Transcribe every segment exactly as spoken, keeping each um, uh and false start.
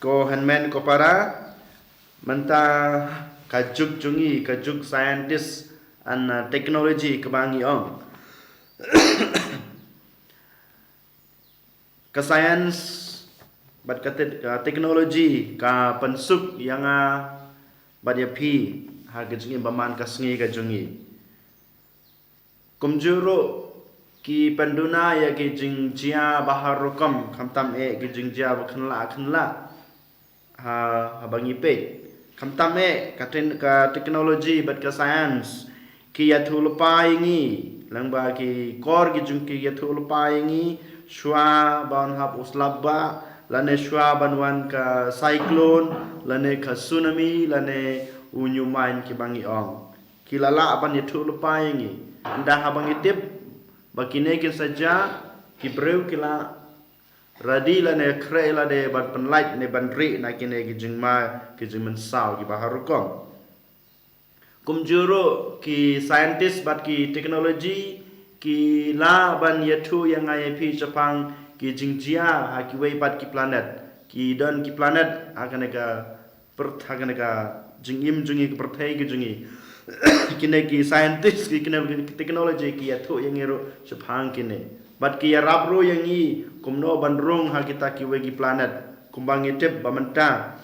Ko hynmen ko para, mynta ka juk jong ngi, ka juk scientist and uh, technology kaba ngi ong. Ka science bad ka te- ka technology ka pynsuk ïa nga bad ïa phi ha ka jingim ba man ka sngi ka jong ngi. Kumjuh ruh ki pynduna ïa ki jingjia ba har rukom, khamtam eh ki jingjia ba khynnah khynnah ha haba ngi peit. Khamtam eh ka, ten- ka technology bad ka science ki ïathuh lypa ïa ngi, lyngba ki kor ki jong ki ïathuh lypa ïa ngi, shuwa ban hap u slap ba, lane shuwa ban wan ka cyclone, lane ka tsunami, lane u pneumonia kiba ngi ong. Ki la lah ban ïathuh lypa ïa ngi. Ynda haba ngi tip ba kine kin sa jia, ki briew ki la ready lane khreh lade ban pynlait ne ban rieh na kine ki jingma ki jingmynsaw kiba har rukom. Kumjuh ruh ki scientist bad ki technology ki lah ban ïathuh ïa nga ïa phi shaphang ki jingjia ha kiwei pat ki planet. Ki don ki planet ha kane ka pyrthei, ha kane ka jingim jong ngi, ka pyrthei ka jong ngi. Kine ki scientist, ki kine ki technology ki ïathuh ïa ngi ruh shaphang kine. Bad ki ïarap ruh ïa ngi kumno ban rung ha kita kiwei ki planet, kumba ngi tip ba mynta.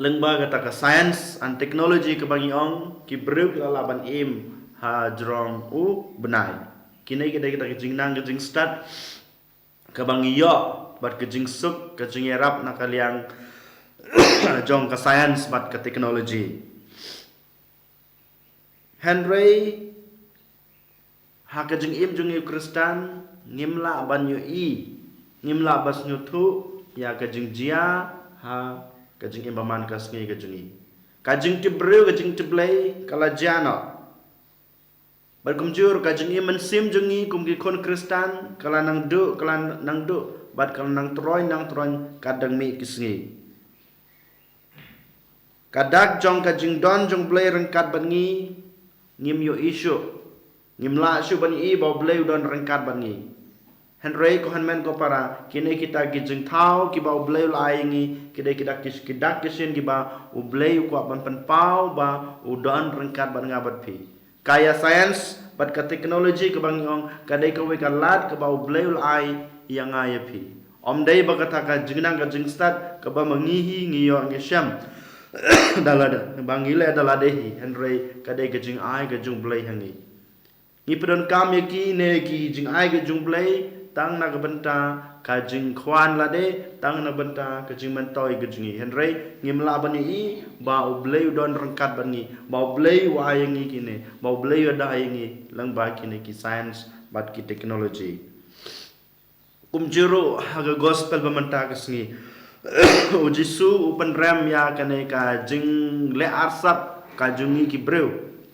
Lyngba kata ka science and technology kaba ngi ong, ki briew ki la lah ban im ha jrong u bnai. Kine ki dei kita ki jingnang ki jingstad kaba ngi ïoh bad ka jingsuk, ka jingïarap na ka liang jong ka science bad ka technology. Hynrei ha ka jingim jong ngi u Khristan, ngim lah ban ïohi, ngim lah ban sngewthuh ïa ka jingjia ha ka jingim ba man ka sngi ka jong ngi. Ka jingtip briew, ka jingtip Blei ka la jia noh. Bad kumjuh ka jingim mynsiem jong ngi kum ki khun Khristan ka la nang duh, ka la nang duh bad ka la nang troiñ, nang troiñ katba dang mih ki sngi. Ka dak jong ka jingdon jong u Blei ryngkat bad ngi, ngim ïohi shuh. Ngim lah shuh ban ïohi ba u Blei u don ryngkat bad ngi. Hynrei ko hynmen ko para, kine kita ki jingthaw kiba u Blei u la ai ïa ngi, ki dei ki dak ki, ki dak ki shin kiba u Blei u kwah ban pynpaw ba u don ryngkat bad nga bad phi. Ka ïa science bad ka technology kaba ngi ong, ka dei kawei ka lad kaba u Blei u la ai ïa nga ïa phi. Ym dei ba kata ka jingnang ka jingstad kaba ma ngi hi ngi ïoh ngi shem da lade, ba ngi leh da lade hi, hynrei ka dei ka jingai ka jong u Blei ha ngi. Ngi pyndonkam ïa kine ki jingai ka jong u Blei tang na ka bynta ka jingkwah lade, tang na ka bynta ka jingmyntoi ka jong ngi. Hynrei ngim lah ban ïohi ba u Blei u don ryngkat bad ngi, ba u Blei u ai ïa ngi kine, ba u Blei u da ïa ngi lyngba kine ki science bad ki technology. Kumjuh ruh ha ka gospel ba mynta ka sngi, u Jisu u pynrem ïa kane ka jingleh arsap ka jong ngi ki briew.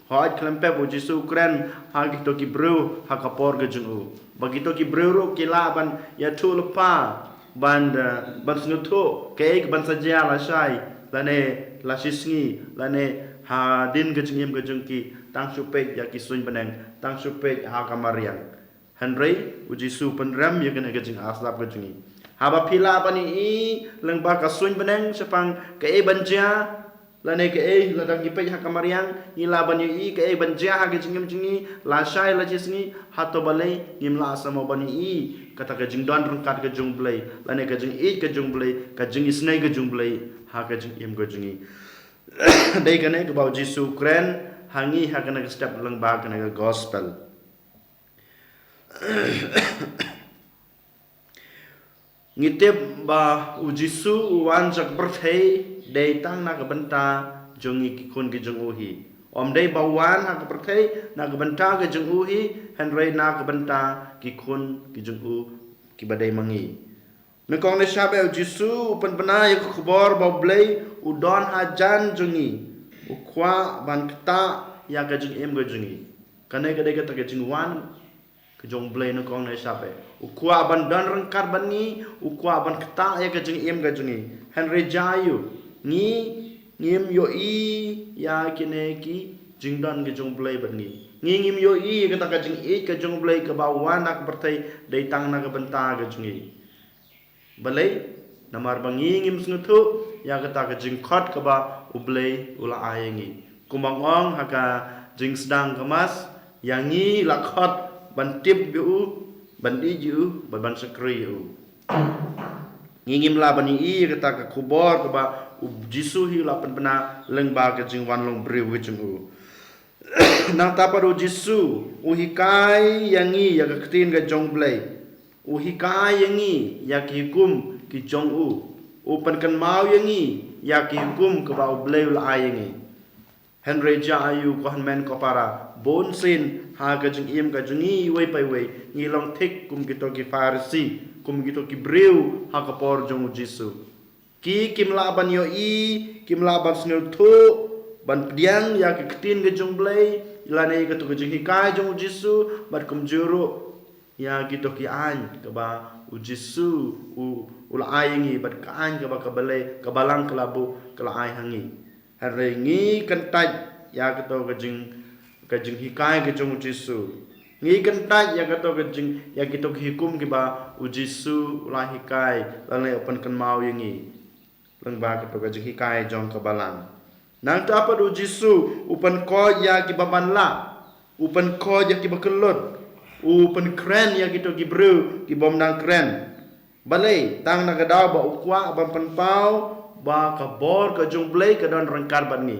Hooid khlem pep u Jisu u kren ha kito ki briew ha ka por ka jong u, ba kito ki briew ruh ki lah ban ïathuh lypa, ban, eh, ban sngewthuh kaei kaban sa jia lashai, lane lashisngi, lane hadien ka jingim ka jong ki, tang shu peit ïa ki suiñ bneng, tang shu peit ha ka mariang. Hynrei u Jisu u pynrem ïa kane ka jingarsap ka jong ngi. Haba phi lah ban ïohi lyngba ka suiñ bneng shaphang kaei ban jia, lane kaei lada ngi peit ha ka mariang, ngi lah ban ïohi kaei ban jia ha ka jingim jong ngi lashai lashisngi, hato balei ngim lah sa mo ban ïohi kata ka jingdon ryngkat ka jong u Blei, lane ka jingïeit ka jong u Blei, ka jingisynei ka jong u Blei ha ka jingim ka jong ngi. Dei kane kaba u Jisu u kren ha ngi ha kane ka step lyngba kane ka gospel. Ngi tip ba u Jisu u wan sha ka pyrthei dei tang na ka bynta jong ngi ki khun ki jong u hi. Ym dei ba u wan ha ka pyrthei na ka bynta ka jong u hi, hynrei na ka bynta ki khun ki jong u kiba dei ma ngi. Nyngkong ne shaba u Jisu u pynbna ïa ka khubor ba u Blei u don hajan jong ngi. U kwah ban ktah ïa ka jingim ka jong ngi. Kane ka dei kata ka jingwan ka jong u Blei nyngkong ne shaba. U kwah ban don ryngkat bad ngi, u kwah ban ktah ïa ka jingim ka jong ngi. Hynrei jia ïa u, ngi ngim ïohi ïa kine ki jingdon ka jong u Blei bad ngi. Ngi ngim ïohi ïa kata ka jingïeit ka jong u Blei kaba u wan ha ka pyrthei dei tang na ka bynta ka jong ngi. Balei? Namar ba ngi ngim sngewthuh ïa kata ka jingkhot kaba U Blei u la ai ïa ngi. Kumba ong ha ka jingsdang ka Mass, ïa ngi la khot ban tip ïa u, ban ïeit ïa u, ban ban shakri ïa u. Ngi ngim lah ban ïohi ïa kata ka khubor kaba U Jisu hi u la pynbna lyngba ka jingwan long briew ka jong u. Nangta pat U Jisu u hikai ïa ngi ïa ka ktien ka jong U Blei. U hikai ïa ngi ïa ki hukum ki jong u. U pynkynmaw ïa ngi ïa ki hukum kaba U Blei u la ai ïa ngi. Hynrei jia aiu ko hynmen ko para, bun sien ha ka jingim ka jong ngi iwei pa iwei, ngi long thik kum kito ki Pharisi, kum kito ki briew ha ka por jong U Jisu. Ki kim lah ban ïohi, kim lah ban sngewthuh, ban pdiang ïa ka ktien ka jong U Blei, lane ïa kato ka jinghikai jong U Jisu, bad kumjuh ruh ïa kito ki aiñ kaba U Jisu u, u la ai ïa ngi, bad ka aiñ kaba ka balei, ka balang ka la buh, ka la ai ha ngi. Hynrei ngi kyntait ïa kato ka jing, ka jinghikai ka jong U Jisu. Ngi kyntait ïa kato ka jing, ïa kito ki hukum kiba U Jisu u la hikai, lane u pynkynmaw ïa ngi. Lyngba kato ka jinghikai jong ka balang. Nangta pat U Jisu u pynkoit ïa kiba ban lah. U pynkoit ïa kiba kyllut. U pynkren ïa kito ki briew kibym nang kren. Balei, tang na ka daw ba u kwah ban pynpaw ba ka bor ka jong U Blei ka don ryngkat bad ngi.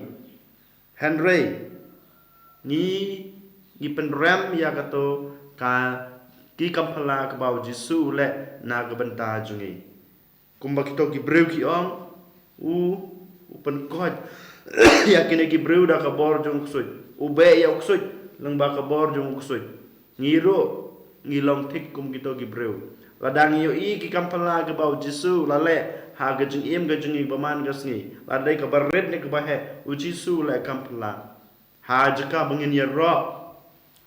Hynrei ngi, ngi pynrem ïa kato ka, ki kam phylla kaba U Jisu u leh na ka bynta jong ngi. Kumba kito ki briew ki ong, u, u pynkoit ïa kine ki briew da ka bor jong u ksuid. U beh ïa u ksuid lyngba ka bor jong u ksuid. Ngi ruh ngi long thik kum kito ki briew. Lada ngi ïohi ki kam phylla kaba U Jisu u la leh ha ka jingim ka jong ngi ba man ka sngi, lada dei kaba rit ne kaba heh, U Jisu u leh kam phylla. Ha jaka ba ngin ïaroh,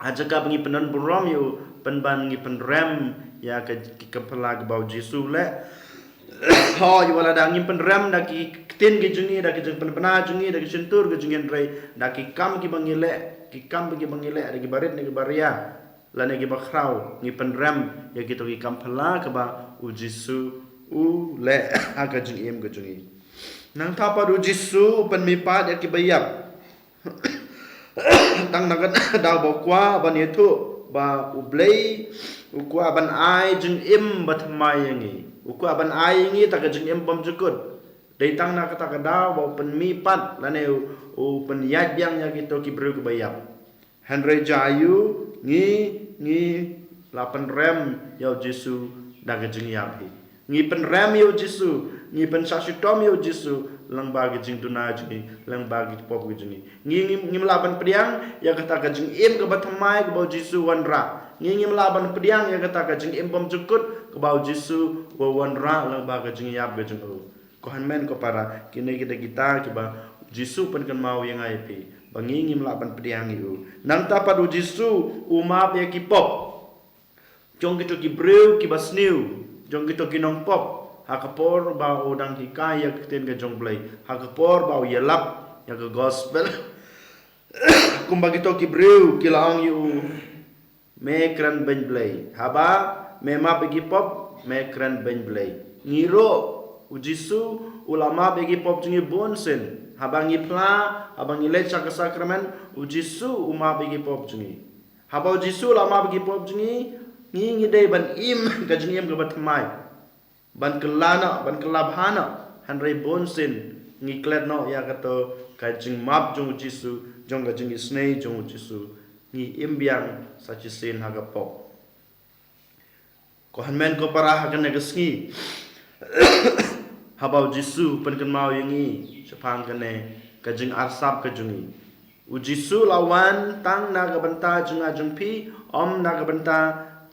ha jaka ba ngi pyndon burom ïa u, pynban ngi pynrem ïa ka, ki kam phylla kaba U Jisu u leh. Hooid, wat lada ngim pynrem da ki ktien ki jong ngi, da ki jingpynbna jong ngi, da ki shyntur ki jong ngi, hynrei da ki kam kiba ngi leh, ki kam kiba ngi leh, da kiba rit ne kiba ria, lane kiba khraw, ngi pynrem ïa kito ki kam phylla kaba U Jisu u leh ha ka jingim ka jong ngi. Nangta pat U Jisu u pynmihpat ïa kiba ïap. Tang na ka daw ba u kwah ban ïathuh ba U Blei u kwah ban ai jingim bathymmai ïa ngi. U kwah ban ai ïa ngi kata ka jingim bymjukut. Dei tang na kata ka daw ba u pynmihpat lane u, u pynïaid biang ïa kito ki briew kiba ïap. Hynrei jia aiu ngi, ngi la pynrem ïa U Jisu da ka jingïap hi. Ngi pynrem ïa U Jisu, ngi pynshah shitom ïa U Jisu lyngba ki jingduna jong ngi, lyngba ki pop ki jong ngi. Ngi, ngi, ngim lah ban pdiang ïa kata ka jingim kaba thymmai kaba U Jisu u wanrah. Ngi, ngim lah ban pdiang ïa kata ka jingim bymjukut kaba U Jisu u wanrah lyngba ka jingïap ka jong u. Ko hynmen ko para, kine ki dei kita kiba U Jisu u pynkynmaw ïa nga ïa phi ba ngi ngim lah ban pdiang ïa u. Nangta pat U Jisu u map ïa ki pop jong kito ki briew kiba sniew, jong kito ki nongpop, ha ka por ba u dang hikai ïa ka ktien ka jong U Blei, ha ka por ba u ïalap ïa ka gospel. Kumba kito ki briew ki la ong ïa u, me kren beiñ Blei. Haba me map ïa ki pop, me kren beiñ Blei. Ngi ruh, U Jisu u la map ïa ki pop jong ngi bun sien. Haba ngi phla, haba ngi leit sha ka sakramen, U Jisu u map ïa ki pop jong ngi. Haba U Jisu u la map ïa ki pop jong ngi, ngi, ngi dei ban im ka jingim kaba thymmai. Ban kylla noh, ban kylla bha noh, hynrei bun sien ngi klet noh ïa kato ka jingmap jong U Jisu, jong ka jingisynei jong U Jisu. Ngi im biang sa shisien ha ka pop. Ko hynmen ko para, ha kane ka sngi, haba U Jisu u pynkynmaw ïa ngi shaphang kane ka jingarsap ka jong ngi. U Jisu u la wan tang na ka bynta jong nga jong phi, ym na ka bynta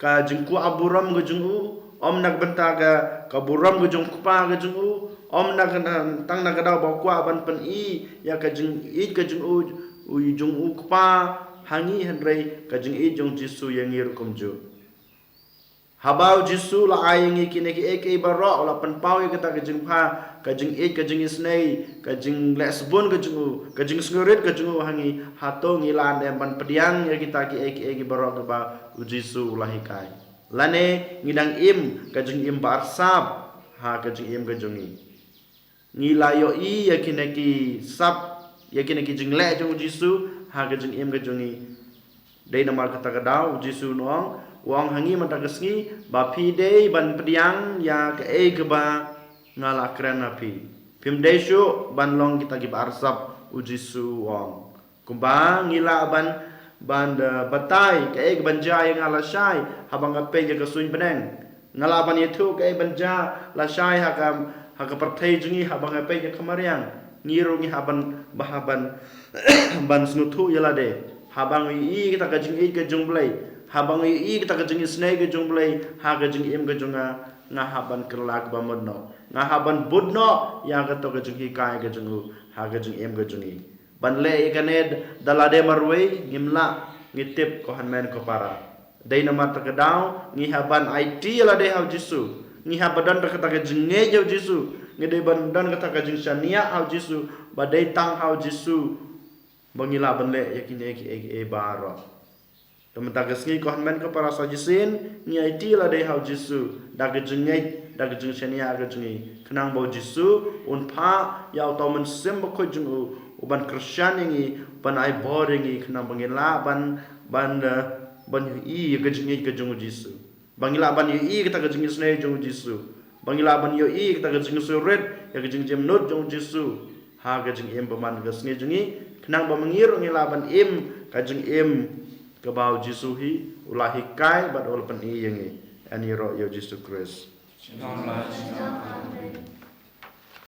ka jingkwah burom ka jong u, ym na ka bynta ka, ka burom ka jong u kpa ka jong u, ym na ka, tang na ka daw ba u kwah ban pyni ïa ka jingïeit ka jong u, u jong u kpa ha ngi, hynrei ka jingïeit jong U Jisu ïa ngi ruh kumjuh. Haba U Jisu u la ai ïa ngi kine kiei kiei baroh, u la pynpaw ïa kata ka jingbha, ka jingïeit, ka jingisynei, ka jingleh sbun ka jong u, ka jingsngewrit ka jong u ha ngi, hato ngi la dep ban pdiang ïa kita kiei kiei baroh kiba U Jisu u la hikai? Lane ngi dang im ka jingim ba arsap, ha ka jingim ka jong ngi. Ngi la ïohi ïa kine ki sap, ïa kine ki jingleh jong u Jisu ha ka jingim ka jong ngi. Dei namar kata ka daw u Jisu u ong, u ong ha ngi mynta ka sngi ba phi dei ban pdiang ïa kaei kaba nga la kren ha phi. Phim dei shuh ban long kita kiba arsap, u Jisu u ong. Kumba ngi lah ban, ban, eh, batai kaei kaban jia ïa nga lashai haba nga peit ïa ka suiñ bneng. Nga lah ban ïathuh kaei ban jia lashai ha ka, ha ka pyrthei jong ngi haba nga peit ïa ka mariang. Ngi ruh ngi hap ban, ba hap ban, ban sngewthuh ïa lade. Haba nga ïohi kata ka jingïeit ka jong u Blei, haba nga ïohi kata ka jingisynei ka jong u Blei ha ka jingim ka jong nga, nga hap ban kylla kaba mut noh. Nga hap ban bud noh ïa kato ka jinghikai ka jong u ha ka jingim ka jong ngi. Ban leh ïa kane da lade marwei ngim lah, ngi tip ko hynmen ko para. Dei namar kata ka daw ngi hap ban aiti ïa lade ha u Jisu. Ngi hap ban don kata ka jingngeit ha u Jisu. Ngi dei ban don kata ka jingshaniah ha u Jisu, ba dei tang ha u Jisu ba ngi lah ban leh ïa kine kiei kiei baroh. Te mynta ka sngi ko hynmen ko para, sa shisien ngi aiti ïa lade ha u Jisu da ka jingngeit, da ka jingshaniah ka jong ngi, khnang ba u Jisu un phah ïa uta u Mynsiem Bakhuid jong u, u ban kyrshan ïa ngi, ban ai bor ïa ngi, khnang ba ngi lah ban, ban, eh, ban ïohi ïa ka jingngeit ka jong u Jisu. Ba ngi lah ban ïohi kata ka jingisynei jong u Jisu. Ba ngi lah ban ïohi kata ka jingsngewrit ïa ka jingjemnud jong u Jisu ha ka jingim ba man ka sngi jong ngi, khnang ba ma ngi ruh ngi lah ban im ka jingim kaba u Jisu hi u la hikai bad u la pyni ïa ngi. Ani ruh ïa u Jisu Khrist.